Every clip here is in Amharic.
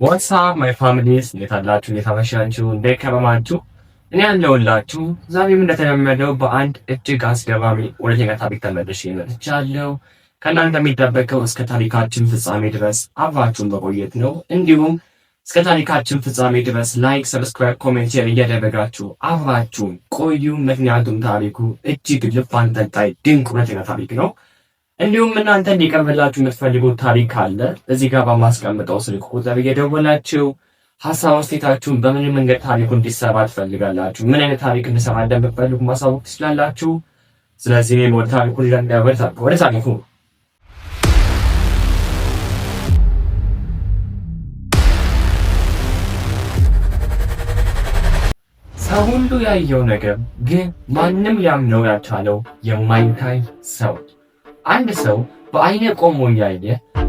What's up, my families? እንዴት አላችሁ? እንዴት አመሻችሁ? እንዴት ከረማችሁ? እኔ ያለሁላችሁ ዛሬም እንደተለመደው በአንድ እጅግ አስገራሚ እውነተኛ ታሪክ ተመልሼ መጥቻለሁ። ከእናንተ የሚጠበቀው እስከ ታሪካችን ፍጻሜ ድረስ አብራችሁን መቆየት ነው። እንዲሁም እስከ ታሪካችን ፍጻሜ ድረስ like፣ subscribe፣ comment፣ share እያደረጋችሁ አብራችሁን ቆዩ። ምክንያቱም ታሪኩ እጅግ ልብ አንጠልጣይ ድንቅ እውነተኛ ታሪክ ነው። እንዲሁም እናንተ እንዲቀርብላችሁ የምትፈልጉት ታሪክ ካለ እዚህ ጋር በማስቀምጠው ስልክ ቁጥር እየደወላችሁ ሀሳብ አስተያየታችሁን በምን መንገድ ታሪኩ እንዲሰራ ትፈልጋላችሁ፣ ምን አይነት ታሪክ እንዲሰራ እንደምትፈልጉ ማሳወቅ ትችላላችሁ። ስለዚህ እኔም ወደ ታሪኩ ወደ ታሪኩ። ሰው ሁሉ ያየው ነገር ግን ማንም ሊያምነው ያልቻለው የማይታይ ሰው። አንድ ሰው በአይነ ቆሞ እያየ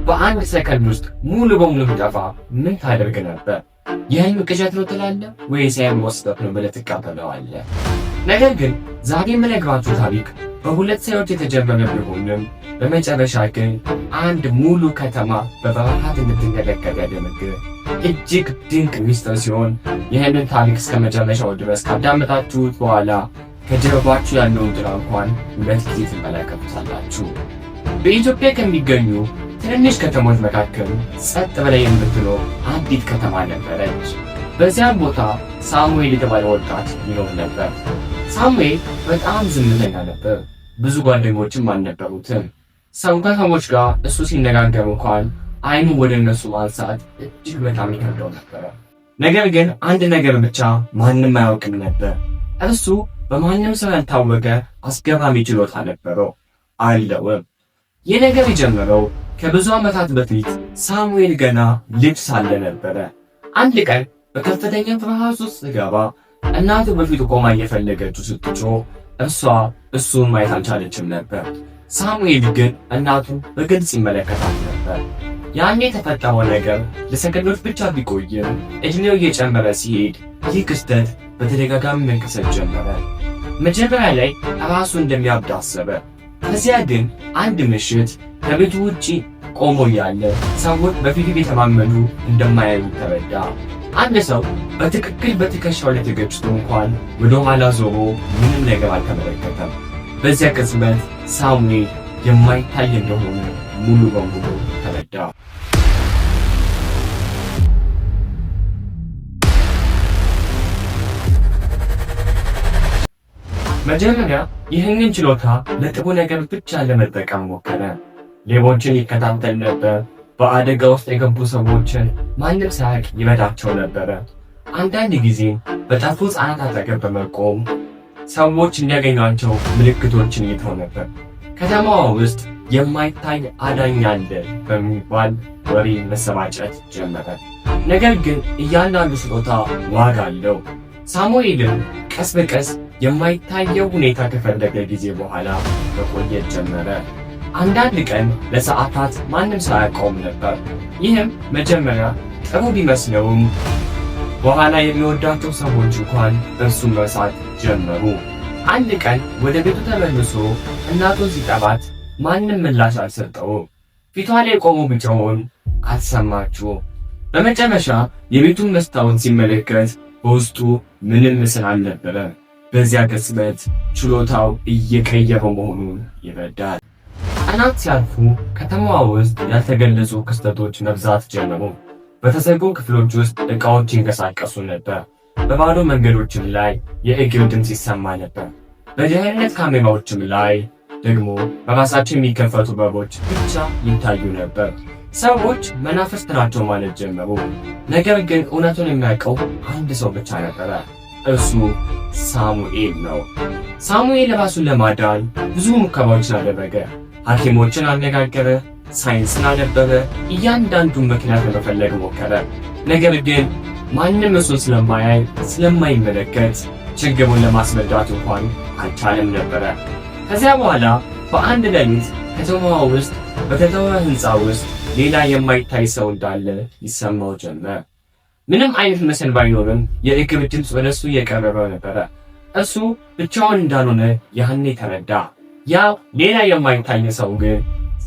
በአንድ ሰከንድ ውስጥ ሙሉ በሙሉ ቢጠፋ ምን ታደርግ ነበር? የህልም ቅዠት ነው ትላለህ ወይስ የአእምሮ ስህተት ነው ብለህ ትቀበለዋለህ? ነገር ግን ዛሬ የምነግራችሁ ታሪክ በሁለት ሰዎች የተጀመረ ቢሆንም በመጨረሻ ግን አንድ ሙሉ ከተማ በፍርሃት እንድትንቀጠቀጥ ያደረገ እጅግ ድንቅ ሚስጥር ሲሆን፣ ይህንን ታሪክ እስከ መጨረሻው ድረስ ካዳመጣችሁት በኋላ ከጀርባችሁ ያለውን ጥላ እንኳን ሁለት ጊዜ ትመለከቱታላችሁ። በኢትዮጵያ ከሚገኙ ትንንሽ ከተሞች መካከል ጸጥ ብላ የምትኖር አንዲት ከተማ ነበረች። በዚያም ቦታ ሳሙኤል የተባለ ወጣት ይኖር ነበር። ሳሙኤል በጣም ዝምተኛ ነበር። ብዙ ጓደኞችም አልነበሩትም። ሰው ከሰዎች ጋር እሱ ሲነጋገር እንኳን አይኑ ወደ እነሱ ማንሳት እጅግ በጣም ይከብደው ነበረ። ነገር ግን አንድ ነገር ብቻ ማንም አያውቅም ነበር። እርሱ በማንም ሰው ያልታወቀ አስገራሚ ችሎታ ነበረው አለውም። ይህ ነገር የጀመረው ከብዙ ዓመታት በፊት ሳሙኤል ገና ልጅ ሳለ ነበረ። አንድ ቀን በከፍተኛ ፍርሃት ውስጥ ሲገባ እናቱ በፊቱ ቆማ እየፈለገችው ስትጮህ እርሷ እሱን ማየት አልቻለችም ነበር። ሳሙኤል ግን እናቱ በግልጽ ይመለከታት ነበር። ያኔ የተፈጠረው ነገር ለሰከንዶች ብቻ ቢቆይም እድሜው እየጨመረ ሲሄድ ይህ ክስተት በተደጋጋሚ መከሰት ጀመረ። መጀመሪያ ላይ ራሱ እንደሚያብድ አሰበ። ከዚያ ግን አንድ ምሽት ከቤቱ ውጪ ቆሞ እያለ ሰዎች በፊቱ እየተማመዱ እንደማያዩ ተረዳ። አንድ ሰው በትክክል በትከሻው ላይ ተገጭቶ እንኳን ወደ ኋላ ዞሮ ምንም ነገር አልተመለከተም። በዚያ ቅጽበት ሳሙኤል የማይታይ እንደሆነ ሙሉ በሙሉ ተረዳ። መጀመሪያ ይህንን ችሎታ ለጥሩ ነገር ብቻ ለመጠቀም ሞከረ። ሌቦችን ይከታተል ነበር። በአደጋ ውስጥ የገቡ ሰዎችን ማንም ሳያውቅ ይረዳቸው ነበረ። አንዳንድ ጊዜ በጠፉ ሕፃናት አጠገብ በመቆም ሰዎች እንዲያገኟቸው ምልክቶችን ይተው ነበር። ከተማዋ ውስጥ የማይታይ አዳኝ አለ በሚባል ወሬ መሰራጨት ጀመረ። ነገር ግን እያንዳንዱ ስጦታ ዋጋ አለው። ሳሙኤልም ቀስ በቀስ የማይታየው ሁኔታ ከፈለገ ጊዜ በኋላ መቆየት ጀመረ። አንዳንድ ቀን ለሰዓታት ማንም ሳያውቀውም ነበር። ይህም መጀመሪያ ጥሩ ቢመስለውም በኋላ የሚወዳቸው ሰዎች እንኳን እርሱን መርሳት ጀመሩ። አንድ ቀን ወደ ቤቱ ተመልሶ እናቱን ሲጠራት ማንም ምላሽ አልሰጠውም። ፊቷ ላይ ቆሞ ብቻውን አልሰማችው። በመጨረሻ የቤቱን መስታወት ሲመለከት በውስጡ ምንም ምስል አልነበረም። በዚያ ቅጽበት ችሎታው እየቀየረው መሆኑን ይረዳል። ቀናት ሲያልፉ ከተማዋ ውስጥ ያልተገለጹ ክስተቶች መብዛት ጀመሩ። በተዘጉ ክፍሎች ውስጥ ዕቃዎች ይንቀሳቀሱ ነበር። በባዶ መንገዶችም ላይ የእግር ድምፅ ይሰማ ነበር። በደህንነት ካሜራዎችም ላይ ደግሞ በራሳቸው የሚከፈቱ በሮች ብቻ ይታዩ ነበር። ሰዎች መናፍስት ናቸው ማለት ጀመሩ። ነገር ግን እውነቱን የሚያውቀው አንድ ሰው ብቻ ነበረ። እርሱ ሳሙኤል ነው። ሳሙኤል ራሱን ለማዳን ብዙ ሙከራዎችን አደረገ። ሐኪሞችን አነጋገረ፣ ሳይንስን አነበበ፣ እያንዳንዱን ምክንያት ለመፈለግ ሞከረ። ነገር ግን ማንም እሱን ስለማያይ ስለማይመለከት ችግሩን ለማስረዳት እንኳን አልቻለም ነበረ። ከዚያ በኋላ በአንድ ሌሊት ከተማዋ ውስጥ በተተወ ሕንፃ ውስጥ ሌላ የማይታይ ሰው እንዳለ ይሰማው ጀመር። ምንም አይነት ምስል ባይኖርም የእግር ድምፅ ወደ እሱ እየቀረበ ነበረ። እሱ ብቻውን እንዳልሆነ ያኔ ተረዳ። ያ ሌላ የማይታይ ሰው ግን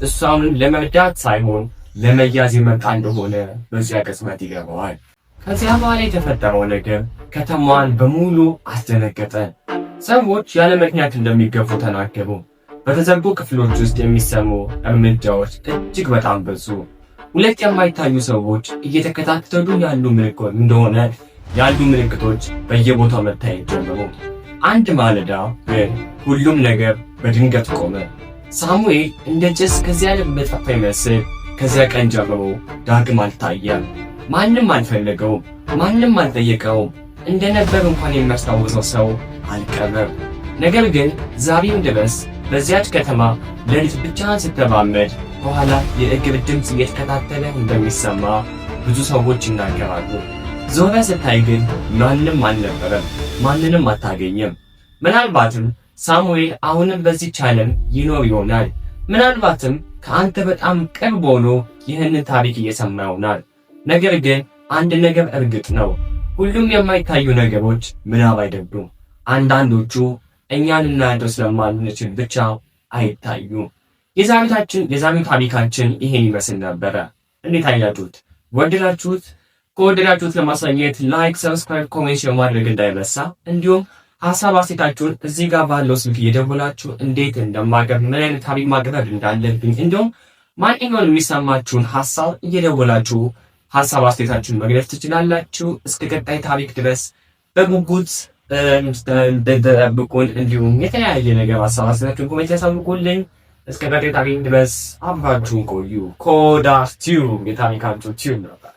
እሷን ለመርዳት ሳይሆን ለመያዝ የመጣ እንደሆነ በዚያ ቅጽበት ይገባዋል። ከዚያ በኋላ የተፈጠረው ነገር ከተማዋን በሙሉ አስደነገጠ። ሰዎች ያለ ምክንያት እንደሚገፉ ተናገሩ። በተዘጉ ክፍሎች ውስጥ የሚሰሙ እርምጃዎች እጅግ በጣም በዙ። ሁለት የማይታዩ ሰዎች እየተከታተሉ ያሉ እንደሆነ ያሉ ምልክቶች በየቦታው መታየት ጀመሩ። አንድ ማለዳ ግን ሁሉም ነገር በድንገት ቆመ። ሳሙኤል እንደ ጭስ ከዚያ ዓለም የጠፋ ይመስል ከዚያ ቀን ጀምሮ ዳግም አልታየም። ማንም አልፈለገውም፣ ማንም አልጠየቀውም። እንደነበር እንኳን የሚያስታውሰው ሰው አልቀረም። ነገር ግን ዛሬም ድረስ በዚያች ከተማ ሌሊት ብቻህን ስትራመድ በኋላ የእግር ድምፅ እየተከታተለ እንደሚሰማ ብዙ ሰዎች ይናገራሉ። ዞረ ስታይ ግን ማንም አልነበረም፣ ማንንም አታገኝም። ምናልባትም ሳሙኤል አሁንም በዚህች ዓለም ይኖር ይሆናል። ምናልባትም ከአንተ በጣም ቅርብ ሆኖ ይህንን ታሪክ እየሰማ ይሆናል። ነገር ግን አንድ ነገር እርግጥ ነው፣ ሁሉም የማይታዩ ነገሮች ምናብ አይደሉም። አንዳንዶቹ እኛ ልናያቸው ስለማንችል ብቻ አይታዩም። የዛሬው ታሪካችን ይሄን ይመስል ነበረ። እንዴት አያችሁት? ወደዳችሁት? ከወደዳችሁት ለማሳየት like፣ subscribe፣ comment ማድረግ እንዳይረሳ። እንዲሁም ሀሳብ አስተያየታችሁን እዚህ ጋር ባለው ስልክ እየደወላችሁ እንዴት እንደማቀርብ፣ ምን አይነት ታሪክ ማቅረብ እንዳለብኝ፣ እንዲሁም ማንኛውን የሚሰማችሁን ሀሳብ እየደወላችሁ ሀሳብ አስተያየታችሁን መግለጽ ትችላላችሁ። እስከ ቀጣይ ታሪክ ድረስ በጉጉት እንደተጠብቁን፣ እንዲሁም የተለያየ ነገር ሀሳብ አስተያየታችሁን comment ያሳውቁልኝ። እስከ ቀጣይ ታሪክ ድረስ አብራችሁን ቆዩ። ኮዳስ ቲዩብ የታሪካችሁ ቲዩብ ነበር።